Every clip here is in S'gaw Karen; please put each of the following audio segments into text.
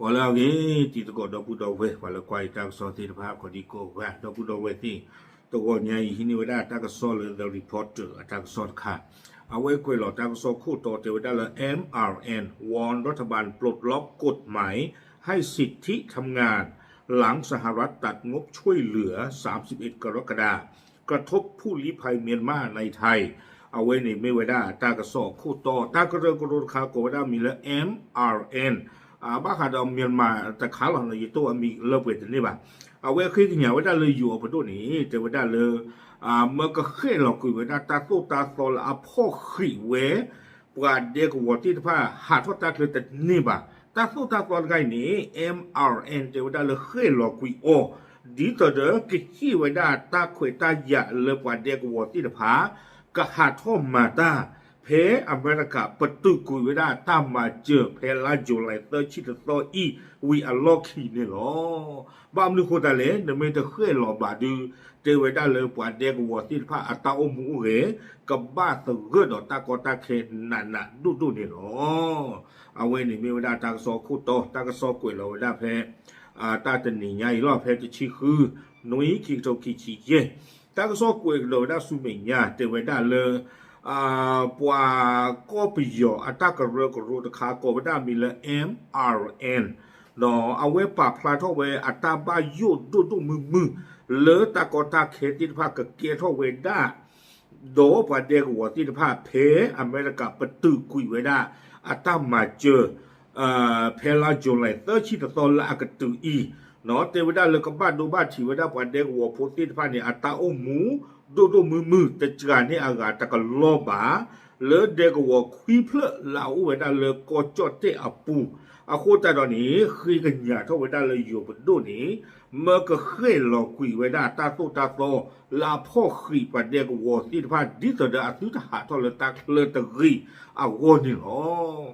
ပှၤလၢအဂ့ၤ တံၤသကိးဒီပုၢ်ဒီဝဲၢ် ပှၤလၢကွၢ်ယတၢ်ကစီၣ်သ့ၣ်တဖၣ် ကိးဒံကိးဂၤ ဒီပုၢ်ဒီဝဲၢ်သ့ၣ်, တဂီၤညါအံၤ ဟံးန့ၢ်ဝဲဒၣ်တၢ်ကစီၣ်လၢ The Reporter အတၢ်ကစီၣ်တခါ, အဝဲကွဲးလီၤတၢ်ကစီၣ်ခိၣ်တီတဲဝဲဒၣ်လၢ M R N วอนรัฐบาลปลดล็อกกฎหมายให้สิทธิทำงาน หลังสหรัฐตัดงบช่วยเหลือ สามสิบเอ็ดกรกฎาคม กระทบผู้ลี้ภัยเมียนมาในไทย အဝဲန့ၣ်မ့ၢ်ဝဲဒၣ်တၢ်ကစီၣ်အခိၣ်တီ တၢ်ကရၢကရိတခါကိးဝဲဒၣ်မံၤလၢ M R N ဘၣ်ဃးဒီး Myanmar တခါလီၤ ယတိၢ်အမံၤလၢပှဲၤတန့ၢ်ဘၣ်. အဝဲဃ့ကညးဝဲဒၣ်လၢယိၤအပဒိၣ်န့ၣ် တဲဝဲဒၣ်လၢ မၢကဃဲၣ်လီၤကွံာ်ဝဲဒၣ်တၢ်သိၣ်တၢ်သီလၢအဖီၣ်ဃံးဝဲ ပှၤဒဲကဝီၤသ့ၣ်တဖၣ် ဟးထီၣ်တၢ်ချၢတန့ၢ်ဘၣ်. တၢ်သိၣ်တၢ်သီတခါအံၤန့ၣ် M R N တဲဝဲဒၣ်လၢဃဲၣ်လီၤကွံာ်အီၤ ဒ်သိးဒီးကဟ့ၣ်ဝဲဒၣ်တၢ်ခွဲးတၢ်ယာ်လၢပှၤဒဲကဝီၤသ့ၣ်တဖၣ် ကဟးထီၣ်မၤတၢ် ဖဲအမဲရကၤပတုာ်ကွံာ်ဝဲဒၣ်တၢ်မၤစၢၤ ဖဲလါ July သၢဆံတသီအံၤ ဝံၤအလီၢ်ခံန့ၣ်လီၤ. ဘၣ်မနုၤဃိသတးလဲၣ် နမ့ၢ်တဃဲၣ်လီၤဘၣ်ဒုး တဲဝဲဒၣ်လၢပှၤဒဲကဝီၤသ့ၣ်တဖၣ်အတၢ်အိၣ်မူအိၣ်ဂဲၤ ကဘၣ်သဂၢၢ်ဒီးတၢ်ကီတၢ်ခဲနးနးဒိၣ်ဒိၣ်န့ၣ်လီၤ. အဝဲန့ၣ်မ့ၢ်ဝဲဒၣ်တၢ်ကစီၣ်ခိၣ်တီ တၢ်ကစီၣ်ကွဲးလီၤဝဲဒၣ်ဖဲ တၢ်တနံၤညါအံၤလီၤ ဖဲတဆံဃု နွံခံကထိခံဆံယဲၢ် တၢ်ကစီၣ်ကွဲးကဒီးဝဲဒၣ်ဆူမဲာ်ညါ တဲဝဲဒၣ်လၢ ပှၤကီၢ်ပယီၤအတၢ်ကရၢကရိတခါ ကိးဝဲဒၣ်မံၤလၢ M R N ဒီးအဝဲပာ်ဖျါထီၣ်ဝဲအတၢ်ဘၣ်ယိၣ်ဒိၣ်ဒိၣ်မုၢ်မုၢ် လၢတၢ်ကီတၢ်ခဲသ့ၣ်တဖၣ်ကကဲထီၣ်ဝဲဒၣ် ဒီးပှၤဒဲကဝီၤသ့ၣ်တဖၣ် ဖဲအမဲရကၤပတုာ်ကွံာ်ဝဲဒၣ် အတၢ်မၤစၢၤ ဖဲလါ July သၢဆံတသီလၢအကတုာ်အံၤ တဲဝဲဒၣ်လၢကဘၣ်ဒိဘၣ်ထံးဝဲဒၣ်ပှၤဒဲကဝီၤဖိသ့ၣ်တဖၣ်န့ၣ် အတၢ်အိၣ်မူ ဒိၣ်ဒိၣ်မုၢ်မုၢ် တစှၤန့ၢ်အဂၤတကလီၤဘၣ် လၢဒဲကဝီၤခွံဖျၢၣ်လၢအအိၣ်ဝဲဒၣ်လၢကီၢ်ကၠီၣ်တဲၣ်အပူၤ အဃိသတးဒီးန့ၣ် ဃ့ကညးထီၣ်ဝဲဒၣ်လၢယိၤပဒိၣ်န့ၣ် မၢကဃဲၣ်လီၤကွံာ်ဝဲဒၣ်တၢ်သိၣ်တၢ်သီ လၢအဖီၣ်ဃံးပှၤဒဲကဝီၤသ့ၣ်တဖၣ် ဒ်သိးဒီးအသုတဟးထီၣ်လၢတၢ်ချၢတဂ့ၤအဂီၢ်န့ၣ်လီၤ.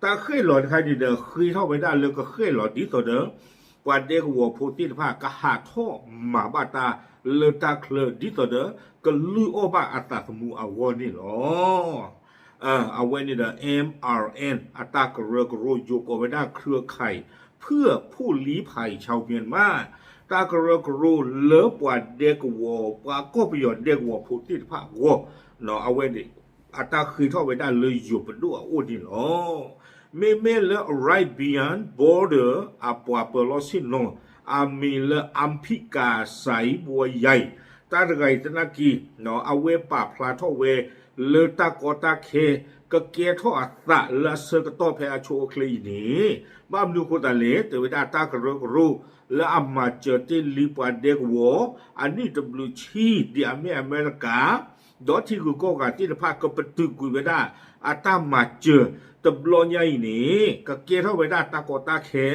တၢ်ဃဲၣ်လီၤတခါန့ၣ်ဒီး ဃ့ထီၣ်ဝဲဒၣ်လၢကဃဲၣ်လီၤဒ်သိးဒီး ပှၤဒဲကဝီၤဖိသ့ၣ်တဖၣ် ကဟးထီၣ်မၤဘၣ်တၢ်လၢတၢ်ချၢ ဒ်သိးဒီး ကလုၢ်အီၣ်ဘၣ်အသးသမူအဂီၢ်န့ၣ်လီၤ. အဝဲန့ၣ်ဒီး M R N အတၢ်ကရၢကရိ ယိၤကိးဝဲဒၣ် เครือข่ายเพื่อผู้ลี้ภัยชาวเมียนมา တၢ်ကရၢကရိလၢပှၤဒဲကဝီၤ ပှၤကီၢ်ပယီၤဒဲကဝီၤဖိသ့ၣ်တဖၣ်အဂီၢ် အဝဲန့ၣ် အတၢ်ဃ့ထီၣ်ဝဲဒၣ်လၢယိၤပဒိၣ်အအိၣ်န့ၣ်လီၤ. မ့မ့ၢ်လၢ Right Beyond Border အပှၤပၢၤလီၢ်ဆ့ၣ်နီၤ အမံၤလၢ Ambika Saiboyai တၢ်တဂၤအံၤသနာ်က့ အဝဲပာ်ဖျါထီၣ်ဝဲ လၢတၢ်ကီတၢ်ခဲ ကကဲထီၣ်အသးလၢအဆၢကတီၢ်ဖဲအဆိအချ့အံၤန့ၣ် ဘၣ်မနုၤအဃိသတးလဲၣ် တဲဝဲဒၣ်တၢ်ကရၢကရိ လၢအမၤစၢၤတ့ၢ်လံပှၤဒဲကဝီၤ အနံၣ်တဘျုးဆံ ဒ်အမ့ၢ်အမဲရကၤ ဒီးထံဂုၤကီၢ်ဂၤသ့ၣ်တဖၣ် ကပတုာ်ကွံာ်ဝဲဒၣ် အတၢ်မၤစၢၤ တဘျီညါအံၤန့ၣ် ကကဲထီၣ်ဝဲဒၣ်တၢ်ကီတၢ်ခဲ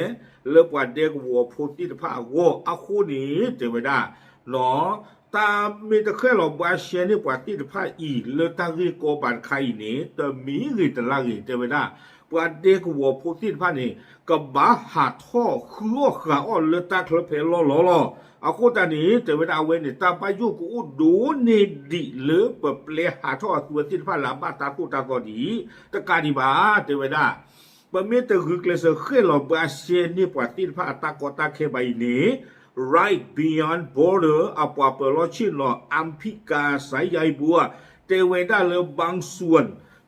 လၢပှၤဒဲကဝီၤဖိသ့ၣ်တဖၣ်အဂီၢ်အဃိန့ၣ် တဲဝဲဒၣ် တၢ်မ့ၢ်တဃဲၣ်လီၤဘှါရှဲန့ၢ်ပှၤသ့ၣ်တဖၣ်အံၤ လၢတၢ်ဂ့ၢ်ကီဘၣ်တခါအံၤန့ၣ် တမံၤဂ့ၤတလါဂ့ၤ တဲဝဲဒၣ် ပှၤဒဲကဝီၤဖိသ့ၣ်တဖၣ်န့ၣ် ကဘၣ်ဟးထီၣ်ဃုအီၣ်ဃးအီၣ်လၢတၢ်ချၢဖဲလီၢ်လီၤလီၤ. အဃိသတးန့ၣ် တဲဝဲဒၣ်အဝဲန့ၣ် တၢ်ဘၣ်ယိၣ်ကအိၣ်ဒိၣ်န့ၢ်ဒံးလၢပပျဲဟးထီၣ်အသုဝဲသ့ၣ်တဖၣ်လၢအဘၣ်တၢ်သိၣ်တၢ်သီဒံး တကးဒံးဘၣ် တဲဝဲဒၣ် ပမ့ၢ်တဂုာ်ကျဲးစၢးဃဲၣ်လီၤဘှါရှဲန့ၢ်ပှၤသ့ၣ်တဖၣ်အတၢ်ကီတၢ်ခဲဘၣ်အံၤန့ၣ် Right Beyond Border အပှၤပၢၤလီၢ်ဆ့ၣ်နီၤ Ambika Saiboyai တဲဝဲဒၣ်လၢ บางส่วน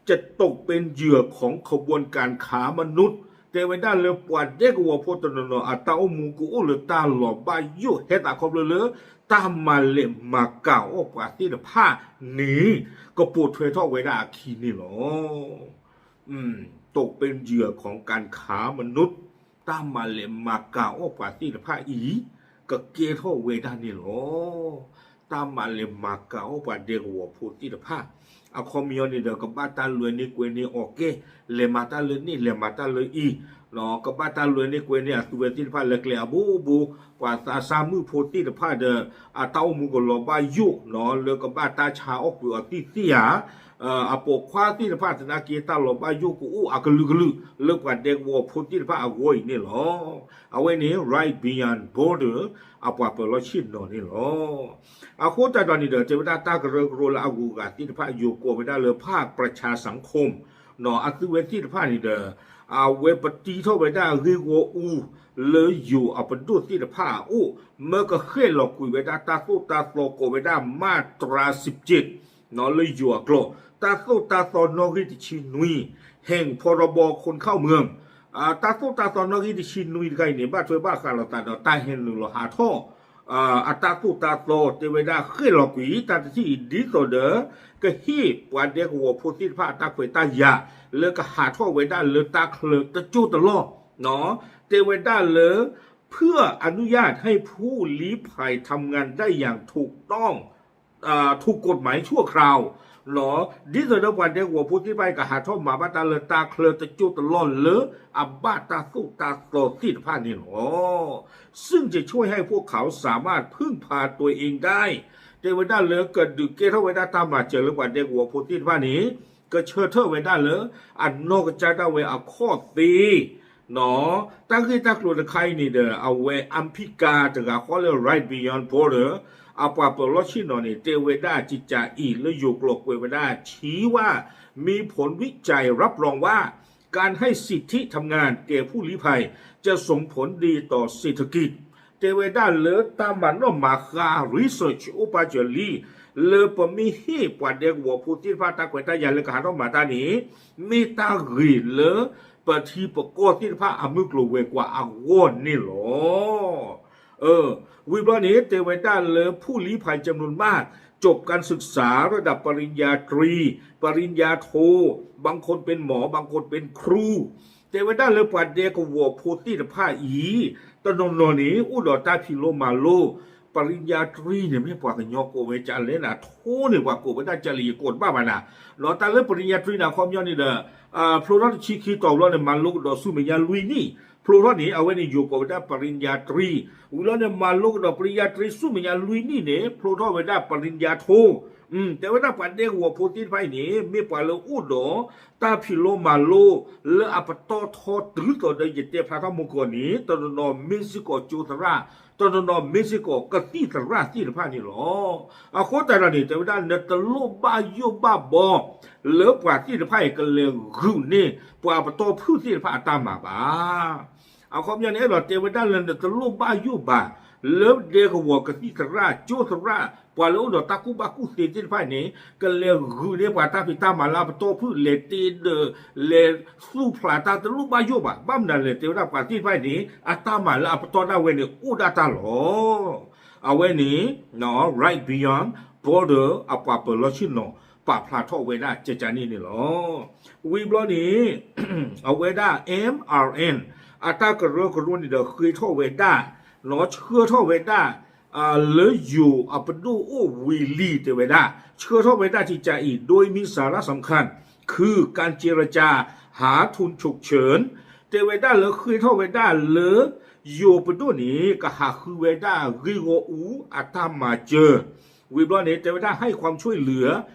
จะตกเป็นเหยื่อของขบวนการค้ามนุษย์ တဲဝဲဒၣ်လၢပှၤဒဲကဝီၤဖိတနီၤနီၤ အတၢ်အိၣ်မူကအိၣ်လၢတၢ်လီၤဘၣ်ယိၣ် ဟဲသးခီဖျိလၢ တၢ်မၤလဲၢ်မၤကၤအီၣ်ပှၤသ့ၣ်တဖၣ်န့ၣ် ကပိာ်ထွဲထီၣ်ဝဲဒၣ်အခံန့ၣ်လီၤ. ตกเป็นเหยื่อของการค้ามนุษย์ တၢ်မၤလဲၢ်မၤကၤအီၣ်ပှၤသ့ၣ်တဖၣ်အံၤ ကကဲထီၣ်ဝဲဒၣ်န့ၣ်လီၤ. တၢ်မၤလဲၢ်မၤကၤအီၣ်ပှၤဒဲကဝီၤဖိသ့ၣ်တဖၣ် အခီပညီန့ၣ်ဒီး ကဘၣ်တၢ်လွဲန့ၢ်ကွဲန့ၢ်အီၤကဲ လဲၤမၤတၢ်လၢန့ၣ် လဲၤမၤတၢ်လၢအံၤ ကဘၣ်တၢ်လွဲန့ၢ်ကွဲန့ၢ်အသုဝဲသ့ၣ်တဖၣ်လၢကျဲအဘိဘိ ပှၤသးစၢ်မုၣ်ဖိသ့ၣ်တဖၣ်ဒီး အတၢ်အိၣ်မူကလီၤဘၣ်ယိၣ် လၢကဘၣ်တၢ်ဆါအီၣ်ကွံာ်အီၤသ့ၣ်သ့ၣ်ဧါ အပိာ်ခွါသ့ၣ်တဖၣ်သနာ်က့ တၢ်လီၤဘၣ်ယိၣ်ကအိၣ်အကလုာ်ကလုာ် လၢပှၤဒဲကဝီၤဖိသ့ၣ်တဖၣ်အဂီၢ်အံၤန့ၣ်လီၤ. အဝဲန့ၣ် Right Beyond Border အပှၤပၢၤလီၢ်ဆ့ၣ်နီၤန့ၣ်လီၤ. အဃိသတးဒီးန့ၣ်ဒီး တဲဝဲဒၣ်တၢ်ကရၢကရိလၢအဂုၤအဂၤသ့ၣ်တဖၣ် ယိၤကိးဝဲဒၣ်လၢ ภาคประชาสังคม အသုဝဲသ့ၣ်တဖၣ်န့ၣ်ဒီး အဝဲပတံထီၣ်ဝဲဒၣ်ဂ့ၢ်ဂီၢ်အူ လၢယိၤအပဒိၣ်သ့ၣ်တဖၣ်အအိၣ် မၢကဃဲၣ်လီၤကွံာ်ဝဲဒၣ်တၢ်သိၣ်တၢ်သီကိးဝဲဒၣ် မၢ်တြၤစံးက့း လၢယိၤအကျိာ် တၢ်သိၣ်တၢ်သီနီၣ်ဂံၢ်တဆံနွံ ဟဲၣ်ဖီရီဘီခိၣ်ခီၣ်မၢၢ် တၢ်သိၣ်တၢ်သီနီၣ်ဂံၢ်တဆံနွံတခါအံၤန့ၣ် ဘၣ်ထွဲဘၣ်ဃးလိာ်သးဒီးတၢ်ဟဲနုာ်လီၤဟးထီၣ် အတၢ်သိၣ်တၢ်သီ တဲဝဲဒၣ်ဃဲၣ်လီၤကွံာ်တၢ်တထံၣ်အံၤ ဒ်သိးဒီး ကဟ့ၣ်ပှၤဒဲကဝီၤဖိသ့ၣ်တဖၣ်အတၢ်ခွဲးတၢ်ယာ် လၢကဟးထီၣ်ဝဲဒၣ်လၢတၢ်ချၢတကၠိၢ်တလီၢ် တဲဝဲဒၣ်လၢ เพื่ออนุญาตให้ผู้ลี้ภัยทำงานได้อย่างถูกต้อง ถูกกฎหมายชั่วคราว ဒ်သိးဒီးပှၤဒဲကဝီၤဖိသ့ၣ်တဖၣ်အံၤ ကဟးထီၣ်မၤဘၣ်တၢ်လၢတၢ်ချၢတကၠိၢ်တလီၢ်လၢအဘၣ်တၢ်သိၣ်တၢ်သီသ့ၣ်တဖၣ်န့ၣ်လီၤ. ซึ่งจะช่วยให้พวกเขาสามารถพึ่งพาตัวเองได้ တဲဝဲဒၣ်လၢကဒုးကဲထီၣ်ဝဲဒၣ်တၢ်မၤစၢၤလၢပှၤဒဲကဝီၤဖိသ့ၣ်တဖၣ်န့ၣ် ကဆၢထၢၣ်ဝဲဒၣ်လၢအနီၢ်ကစၢ်ဒၣ်ဝဲအခီၣ်သ့ တၢ်ဂ့ၢ်တၢ်ကျိၤတခါအံၤန့ၣ်ဒီး အဝဲအမ်ဖံကၤတဂၤဃီလၢ Right Beyond Border အပှၤပၢၤလီၢ်ဆ့ၣ်နီၤန့ၣ် တဲဝဲဒၣ်ကကးအံၤလၢယိၤကျိာ်ကွဲးဝဲဒၣ် ชี้ว่ามีผลวิจัยรับรองว่า การให้สิทธิทำงานแก่ผู้ลี้ภัยจะส่งผลดีต่อเศรษฐกิจ တဲဝဲဒၣ်လၢတၢ်မၤနီၣ်မၤဃါ research အိၣ်ပာ်စၢၤလံ လၢပမ့ၢ်ဟ့ၣ်ပှၤဒဲကဝီၤဖိသ့ၣ်တဖၣ်တၢ်ခွဲးတၢ်ယာ်လၢကဟးထီၣ်မၤတၢ်န့ၣ် မ့ၢ်တၢ်ဂ့ၤလၢပထံပကီၢ်သ့ၣ်တဖၣ်အမုၢ်ကျိၤဝဲၤကွာ်အဂီၢ်န့ၣ်လီၤ. ဝံၤဘျီန့ၣ် တဲဝဲဒၣ်လၢ ผู้ลี้ภัยจำนวนมาก จบการศึกษาระดับปริญญาตรี ปริญญาโท บางคนเป็นหมอ บางคนเป็นครู တဲဝဲဒၣ်လၢပှၤဒဲကဝီၤဖိသ့ၣ်တဖၣ်အံၤ တနီၤနီၤန့ၣ် အိၣ်ဒီးတၢ်ဖံးလိမၤလိ ပရံယါတြံန့ၣ် မ့ၢ်ပှၤကညီကိးဝဲကလဲၣ်နၤ ထိန့ၣ် ပှၤကိးဝဲဒၣ်ကလဲၣ် ယကိးတဘၣ်ဘၣ်နၤ, ဒီးတၢ်လၢပရံယါတြံန့ၣ် အခီပညီန့ၣ်ဒီး ဖျိထီၣ်တဆံခံတီၤဘျီန့ၣ် မၤလိကဒီးဆူမဲာ်ညါလွံၢ်နံၣ်, ဖျိထီၣ်န့ၣ် အဝဲန့ၣ်ယိၤကိးဝဲဒၣ်ပရံယါတြံ, ဝံၤလီၤန့ၣ် မၤလိကဒီးပရံယါတြံဆူမဲာ်ညါလွံၢ်နံၣ်န့ၣ် ဖျိထီၣ်ဝဲဒၣ်ပရံယါထိ တဲဝဲဒၣ်ပှၤဒဲကဝီၤဖိသ့ၣ်တဖၣ်အံၤန့ၣ် မ့ၢ်ပှၤလၢအိၣ်ဒီး တၢ်ဖံးလိမၤလိ လၢအပတီၢ်ထီတုၤသိးဒီးယတဲဖျါထီၣ်မူကီၢ်န့ၣ် တနီၤနီၤမ့ၢ်စ့ၢ်ကီးကၠိသရၣ်, တနီၤနီၤမ့ၢ်စ့ၢ်ကီးကသံၣ်သရၣ်သ့ၣ်တဖၣ်န့ၣ်လီၤ. အဃိသတးဒီးန့ၣ် တဲဝဲဒၣ်နတလိၣ်ဘၣ်ယိၣ်ဘၣ်ဘီ လၢပှၤသ့ၣ်တဖၣ်အံၤကလဲၤဂုာ်န့ၢ် ပှၤပတီၢ်ဖုၣ်သ့ၣ်တဖၣ်အတၢ်မၤဘၣ် အခီပညီန့ၣ် အဲၣ်ဒိးတဲဝဲဒၣ်လၢနတလိၣ်ဘၣ်ယိၣ်ဘၣ် လၢဒဲကဝီၤကသံၣ်သရၣ် ကၠိသရၣ် ပှၤလၢအိၣ်ဒီးတၢ်ကူၣ်ဘၣ်ကူၣ်သ့သ့ၣ်တဖၣ်န့ၣ် ကလဲၤဂုာ်န့ၢ်ပှၤတၢ်ဖံးတၢ်မၤလၢအပတီၢ်ဖုၣ် လဲၤတ့ဒၢး လဲၤသူၣ်ဖျးတၢ်တလိၣ်ဘၣ်ယိၣ်ဘၣ်. ဘၣ်မနုၤလဲၣ် တဲဝဲဒၣ်ပှၤသ့ၣ်တဖၣ်အံၤန့ၣ် အတၢ်မၤလၢအပတီၢ်ဒၣ်ဝဲန့ၣ် အိၣ်ဒၣ်တၢ်လီၤ. အဝဲန့ၣ် Right Beyond Border အပှၤပၢၤလီၢ်ဆ့ၣ်နီၤ ပာ်ဖျါထီၣ်ဝဲဒၣ်ကကန့ၣ်န့ၣ်လီၤ. ဝံၤဘျီန့ၣ် အဝဲဒၣ် M R N အတၢ်ကရၢကရိန့ၣ်ဒီးဃ့ထီၣ်ဝဲဒၣ် ဆှၢထီၣ်ဝဲဒၣ် လၢယိၤအပဒိၣ်အိၣ်ဝံၤလံ တဲဝဲဒၣ် ဆှၢထီၣ်ဝဲဒၣ်ကကအံၤ โดยมีสาระสำคัญ คือการเจรจาหาทุนฉุกเฉิน တဲဝဲဒၣ်လၢဃ့ထီၣ်ဝဲဒၣ်လၢ ယိၤပဒိၣ်န့ၣ် ကဟးဃုဝဲဒၣ်ဂ့ၢ်ဂီၢ်အူအတၢ်မၤစၢၤ ဝံၤဘျီန့ၣ် တဲဝဲဒၣ် ให้ความช่วยเหลือ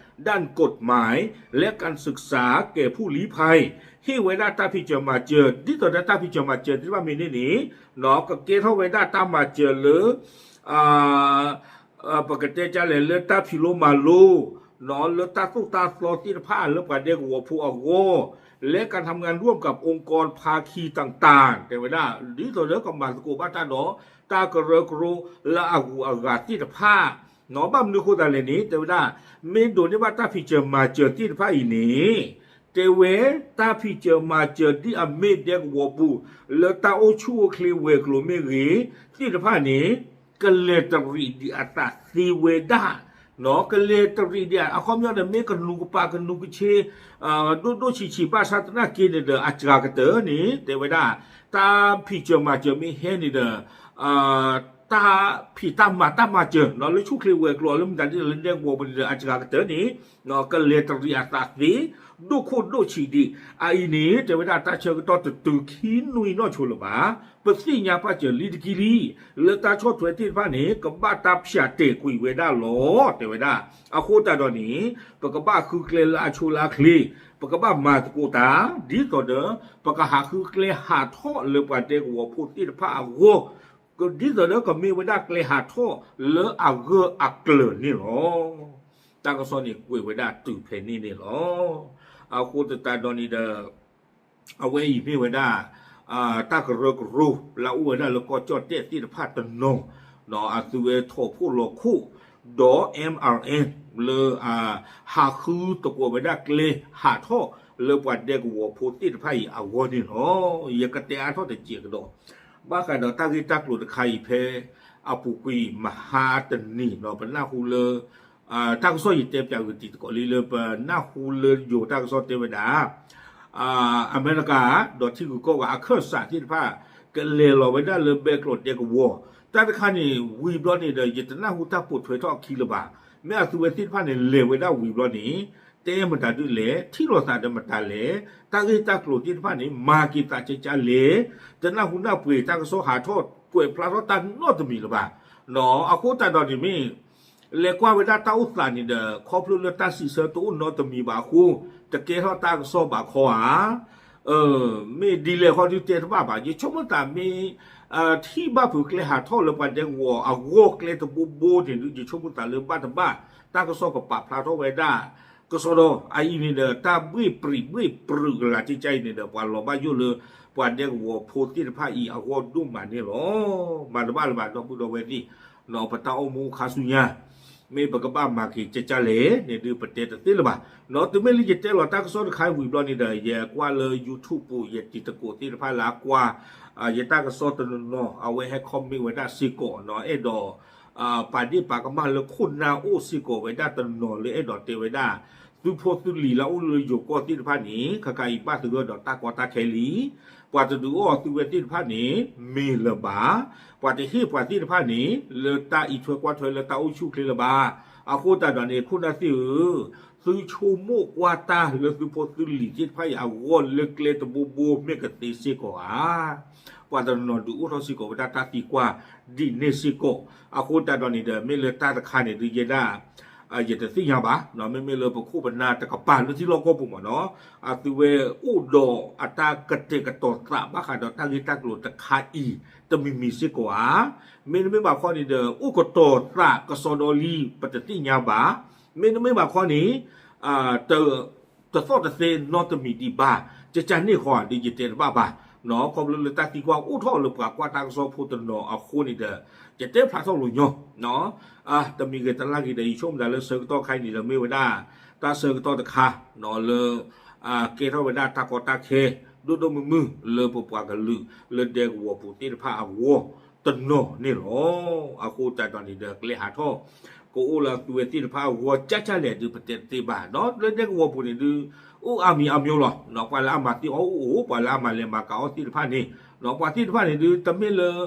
ด้านกฎหมายและการศึกษาแก่ผู้ลี้ภัย ဟ့ၣ်ဝဲဒၣ်တၢ်ဖံးစၢၤမၤစၢၤ ဒ်သိးဒီးတၢ်ဖံးစၢၤမၤစၢၤသ့ၣ်တဖၣ်မ့ၢ်န့ၣ်န့ၣ် ကကဲထီၣ်ဝဲဒၣ်တၢ်မၤစၢၤလၢ ပကတဲကလဲၣ်လၢတၢ်ဖံးလိမၤလိ လၢတၢ်သိၣ်တၢ်သီသ့ၣ်တဖၣ်လၢပှၤဒဲကဝီၤဖိအဂီၢ် และการทำงานร่วมกับองค์กรภาคีต่างๆ တဲဝဲဒၣ် ဒ်သိးဒီးကမၤသကိးဘၣ်တၢ်ဒီး တၢ်ကရၢကရိလၢအဂုၤအဂၤသ့ၣ်တဖၣ် ဘၣ်မနုၤအဃိသတးလဲၣ်န့ၣ် တဲဝဲဒၣ် မ့ၢ်ဒိးန့ၢ်ဘၣ်တၢ်ဖံးစၢၤမၤစၢၤသ့ၣ်တဖၣ်အံၤန့ၣ် တဲဝဲ တၢ်ဖံးစၢၤမၤစၢၤဒ်အမ့ၢ်ဒဲကဝီၤပူၤ လၢတၢ်အိၣ်ဆူၣ်အိၣ်ချ့ဝဲၤကျိၤမ့ၢ်ဂ့ၤ သ့ၣ်တဖၣ်န့ၣ် ကလဲၤတရံးဒံးအသးသ့ဝဲဒၣ် ကလဲၤတရံးဒံး အခီပညီဒီး မ့ၢ်ကနူးကပၤကနူးကဆ့ ဒိၣ်ဒိၣ်ဆံးဆံး ဘၣ်ဆၣ်သနာ်က့န့ၣ်ဒီး အစှၤကတၢၢ်န့ၣ် တဲဝဲဒၣ် တၢ်ဖံးစၢၤမၤစၢၤမ့ၢ်ဟဲန့ၣ်ဒီး တၢ်ဖံးတၢ်မၤတၢ်မၤစၢၤ လၢဆူၣ်ချ့ဝဲၤကျိၤ လၢမတၤဒ်လဲၣ်လၢဒဲကဝီၤပူၤန့ၣ်ဒီး အစှၤကတၢၢ်န့ၣ် ကလဲၤတရံးအသးသ့ ဒိၣ်ခိၣ်ဒိၣ်ဆံးဒံး အအံၤန့ၣ် တဲဝဲဒၣ်တၢ်ဆၢကတီၢ်တတုၤခံနွံနီၢ်ဆိလၢၤဘၣ် ပသ့ၣ်ညါပာ်စၢၤလံတက့ၢ်လံ လၢတၢ်ဆီၣ်ထွဲသ့ၣ်တဖၣ်န့ၣ် ကဘၣ်တၢ်ဖၠးတဲာ်ကွံာ်ဝဲဒၣ်လီၤ တဲဝဲဒၣ် အဃိသတးဒီးန့ၣ် ပကဘၣ်ဃုကျဲလၢအဆိလၢအချ့ ပကဘၣ်မၤသကိးတၢ် ဒ်သိးဒီး ပကဟးဃုကျဲဟးထီၣ်လၢပှၤဒဲကဝီၤဖိသ့ၣ်တဖၣ်အဂီၢ် ဒ်သိးဒီးကမ့ၢ်ဝဲဒၣ်ကျဲဟးထီၣ်လၢအဂၢၢ်အကျၢၤန့ၣ်လီၤ. တၢ်ကစီၣ်န့ၣ်ကွဲးဝဲဒၣ်တုၤဖဲန့ၣ်န့ၣ်လီၤ. အဃိသတးဒီးန့ၣ်ဒီး အဝဲအံၤမ့ၢ်ဝဲဒၣ် တၢ်ကရၢကရိလၢအအိၣ်ဝဲဒၣ်လၢကီၢ်ကၠီၣ်တဲၣ်သ့ၣ်တဖၣ်တနီၤ အသုဝဲထီၣ်ဖှိၣ်လီၤခိၣ် ဒီး M R N လၢ ဟးဃုသကိးဝဲဒၣ်ကျဲဟးထီၣ်လၢပှၤဒဲကဝီၤဖိသ့ၣ်တဖၣ်အံၤအဂီၢ်န့ၣ်လီၤ. ယကတဲအါထီၣ်တစဲးကဒီး ဘၣ်ဃးဒီးတၢ်ဂ့ၢ်တၢ်ကျိၤတခါအံၤဖဲ အပူၤကွံာ်မဟါတနံၤနီၤ ပနၢ်ဟူလၢ တၢ်ကစီၣ်ယတဲပၠးဂ့ၤတံၤသကိးလံလၢပနၢ်ဟူလၢယိၤတၢ်ကစီၣ်တဲဝဲဒၣ် အမဲရကၤ ဒီးထံဂုၤကီၢ်ဂၤအခၢၣ်စးသ့ၣ်တဖၣ် ကလဲၤလီၤဝဲဒၣ်လၢဘဲကျိးဒဲကဝီၤ တၢ်တခါန့ၣ် ဝံၤဘျီန့ၣ်ဒီး ယတနၢ်ဟူတၢ်ပိာ်ထွဲထီၣ်အခံလၢၤဘၣ်. မ့ၢ်အသုဝဲသ့ၣ်တဖၣ်န့ၣ် လဲၤဝဲဒၣ်ဝံၤဘျီန့ၣ် တဲမတၤဒုလဲၣ် ထံၣ်လိာ်သးဒီးမတၤလဲၣ် တၢ်ဂ့ၢ်တၢ်ကျိၤသ့ၣ်တဖၣ်န့ၣ် မၤက့ၤသးကကလဲၣ် တနၢ်ဟူနၢ်ပှ့ၤ တၢ်ကစီၣ်ဟးထီၣ်ကွဲးဖျါထီၣ်တၢ်နီတမံၤလၢၤဘၣ်. အဃိသတးဒီးန့ၣ်မ့ၢ် လဲၤကွၢ်ဝဲဒၣ်တၢ်အိၣ်သးန့ၣ်ဒီး ခီဖျိလၢတၢ်စံးဆၢတအိၣ်နီတမံၤဘၣ်အဃိ တကဲထီၣ်တၢ်ကစီၣ်ဘၣ်ခီဧါ မ့ၢ်ဒ်လဲၣ်ဃီဒုတဲတဘၣ်ဘၣ်. ယဆိကမိၣ်သးမ့ၢ် ထံၣ်ဘၣ်ဖုးကျဲဟးထီၣ်လၢပှၤဒဲကဝီၤအဂီၢ်ကျဲတဘိဘိန့ၣ်ဒု ယဆိကမိၣ်သးလၢဘၣ်တဘၣ် တၢ်ကစီၣ်ကပာ်ဖျါထီၣ်ဝဲဒၣ် ကစီဒီ အအံၤန့ၣ်ဒီး တၢ်ဘှ့ၣ်ပြံးဘှ့ၣ်ပြုးကလာ်ကကအံၤန့ၣ်ဒီး ပှၤလီၤဘၣ်ယိၣ်လၢ ပှၤဒဲကဝီၤဖိသ့ၣ်တဖၣ်အံၤအဂီၢ်ဒိၣ်မးန့ၣ်လီၤ. မၤတဘၣ်လၢၤဘၣ် ဒီပုၢ်ဒီဝဲၢ်သ့ၣ် ပတၢ်အိၣ်မူအိၣ်ခါဆူညါ မ့ၢ်ပကဘၣ်မၤက့ၤကကလဲၣ်န့ၣ်ဒု ပတဲတသ့လၢၤဘၣ်. တုၤမ့ၢ်လၢယတဲလီၤတၢ်ကစီၣ်တခါဝံၤဘျီန့ၣ်ဒီး ယကွၢ်လၢ YouTube ပူၤ ယတံၤသကိးသ့ၣ်တဖၣ်လၢအကွၢ် ယတၢ်ကစီၣ်တနီၤနီၤ အဝဲဟဲ comment ဝဲဒၣ်စ့ၢ်ကီးနီၤ အဲၣ်ဒိး ပာ်ဒ့ၣ်ပာ်ကမၣ်လၢခိၣ်နၢ်အိၣ်စ့ၢ်ကီးဝဲဒၣ်တနီၤလၢအဲၣ်ဒိးတဲဝဲဒၣ် သုးဖိသုးလံၤလၢအအိၣ်လၢယိၤကီၢ်သ့ၣ်တဖၣ်န့ၣ် ခဲခါအံၤဘၣ်သဂၢၢ်ဒီးတၢ်ကီတၢ်ခဲလံ ပှၤတဒုးအီၣ်သုဝဲသ့ၣ်တဖၣ်န့ၣ် မ့ၢ်လၢၤဘၣ်, ပှၤတဟ့ၣ်ပှၤသ့ၣ်တဖၣ်န့ၣ် လၢတၢ်အံးထွဲကွၢ်ထွဲလၢတၢ်အိၣ်ဆူၣ်အိၣ်ချ့လၢၤဘၣ်. အဃိသတးဒီးန့ၣ် ခိၣ်နၢ်သ့ၣ်ဧၢ, သုဆိကမိၣ်ကွၢ်တၢ်လၢသုးဖိသုးလံၤသ့ၣ်တဖၣ်အံၤအဂီၢ်လၢကျဲတဘိဘိမ့ၢ်ကသ့စ့ၢ်ကီးဧါ. ပှၤတနီၤဒုးအိၣ်ထီၣ်စ့ၢ်ကီးဝဲဒၣ်တၢ်သံကွၢ်ဒ်န့ၣ်စ့ၢ်ကီး. အဃိသတးဒီးန့ၣ်ဒီး မ့ၢ်လၢတၢ်တခါန့ၣ်ဒုးယဲဒၣ် ယတသ့ၣ်ညါဘၣ်, မ့မ့ၢ်လၢပခိၣ်ပနၢ်တကပၤလၢထံလီၢ်ကီၢ်ပူၤမ့ၢ်နီၤ, အသုဝဲအိၣ်ဒီးအတၢ်ကတဲာ်ကတီၤသးဘၣ်ဃးဒီးတၢ်ဂ့ၢ်တၢ်ကျိၤတခါအံၤ တမံၤမံၤစ့ၢ်ကီးဧါ. မ့တမ့ၢ်ဘၣ်ခီန့ၣ်ဒီး အိၣ်ကတီၤသးကစီဒီလံ ပတသ့ၣ်ညါဘၣ်. မ့တမ့ၢ်ဘၣ်ခီန့ၣ် တသီၣ်တသဲနီတမံၤဒံးဘၣ်. ကကန့ၣ်ဃီဒုးယတဲတဘၣ်ဘၣ်. ခီဖျိလၢတၢ်သံကွၢ်အိၣ်ထီၣ်လၢပှၤကွၢ်တၢ်ကစီၣ်ဖိတနီၤအဃိန့ၣ်ဒီး ယတဲဖျါထီၣ်လိာ်ညီ တမံၤဂ့ၤတလါဂ့ၤဒီး ယဆိကမိၣ်ဒၣ်လၢဆၢကတီၢ်ခါအံၤန့ၣ်ဒီး မ့ၢ်ဝဲဒၣ် တၢ်ဆၢကတီၢ်တခါ လၢ ကဲထီၣ်ဝဲဒၣ်တၢ်ကီတၢ်ခဲ ဒိၣ်ဒိၣ်မုၢ်မုၢ် လၢပပှၤကလုာ်လၢဒဲကဝီၤပူၤသ့ၣ်တဖၣ်အဂီၢ်တနီၤန့ၣ်လီၤ. အဃိသတးဒီးန့ၣ်ဒီး ကျဲဟးထီၣ် ကအိၣ်လၢအသုဝဲသ့ၣ်တဖၣ်အဂီၢ် ကကလဲၣ်ဒုးပတဲတသ့ဘၣ်. လၢဒဲကဝီၤပူၤန့ၣ်ဒုး အိၣ်အါမံၤအါမျိၤလီၤ. ပှၤလၢအမၤသ့အီၣ်အိၣ်အိၣ် ပှၤလၢအမၤလဲၤမၤကၤအီၣ်သ့ၣ်တဖၣ်န့ၣ် ပှၤသ့ၣ်တဖၣ်န့ၣ်ဒုး တမ့ၢ်လၢ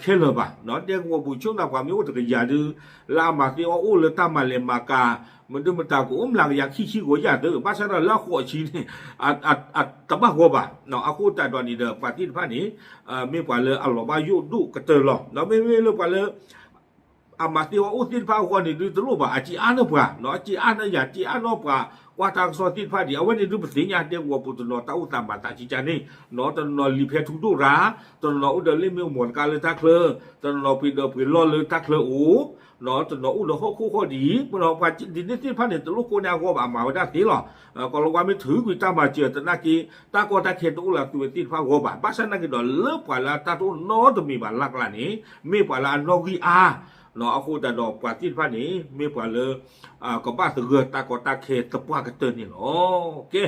ခဲလၢာ်ဘၣ်. ဒဲကဝီၤပူၤဆိကမိၣ်ပှၤမ့ၢ်အိၣ်တကယၤဒုး လၢအမၤသ့အီၣ်အိၣ်လၢတၢ်မၤလဲၤမၤကၤ မနုၤမတၤကအိၣ်မျးကယၤခံဆံဂီၤယၤသၢ ဘၣ်ဆၣ်ဒီးလၢအဃိးဆံန့ၣ် တဘၣ်ဂီၢ်ဘၣ်. အဃိသတးဒီးန့ၣ်ဒီး ပှၤသ့ၣ်တဖၣ်န့ၣ် မ့ၢ်ပှၤလၢအလီၤဘၣ်ယိၣ်ဒိၣ်ကတၢၢ်လီၤ. ဒီးမ့မ့ၢ်လၢပှၤလၢ အမၤသ့အီၣ်အိၣ်သ့ၣ်တဖၣ်အဂီၢ်န့ၣ်ဒုးတလိၣ်ဘၣ် အစ့အါန့ၢ်ပှၤ, အစ့အါန့ၢ်ယၤ စ့အါန့ၢ်ပှၤ ကွၢ်တၢ်ကစီၣ်သ့ၣ်တဖၣ်ဒံး အဝဲန့ၣ်ဒုးပသ့ၣ်ညါဒဲကဝီၤပူၤတနီၤတၢ်အိၣ်သးမၤသးကကန့ၣ်, တနီၤလံာ်ဖဲထူဒိၣ်ရၤ, တနီၤအိၣ်ဒီးလ့ၣ်မ့ၣ်အူမီၤတကါလၢတၢ်ချၢ, တနီၤပှ့ၤဒီးပှ့ၤလီၢ်လၢတၢ်ချၢအိၣ်, တနီၤအိၣ်ဒီးဟီၣ်ခိၣ်ဟီၣ်ဒံး, ပှၤဒ်န့ၣ်သ့ၣ်တဖၣ်န့ၣ် တလိၣ်ကိးန့ၢ်အဂီၢ်ဘၣ် အမၤဝဲဒၣ်သ့လီၤ. ကီၤလၤဝါမ့ၢ်ထုးကွံာ်တၢ်မၤစၢၤသနာ်က့ တၢ်ကီတၢ်ခဲတအိၣ်လၢအသုဝဲသ့ၣ်တဖၣ်အဂီၢ်ဘၣ်. ဘၣ်ဆၣ်သနာ်က့ဒီးလၢပှၤလၢအတၢ်တအိၣ်နီတမံၤဘၣ်လၢ်ကျါန့ၣ် မ့ၢ်ပှၤလၢအနီၣ်ဂံၢ်အါ အဃိသတးဒီးပှၤသ့ၣ်တဖၣ်န့ၣ် မ့ၢ်ပှၤလၢ ကဘၣ်သဂၢၢ်တၢ်ကီတၢ်ခဲသပှၢ်ကတၢၢ်န့ၣ်လီၤ. ကဲ,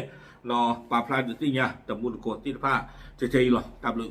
ပာ်ဖျါဒုးသ့ၣ်ညါတမူတကိးသ့ၣ်တဖၣ် ထဲထဲအံၤလီၤ. တၢ်ဘျုး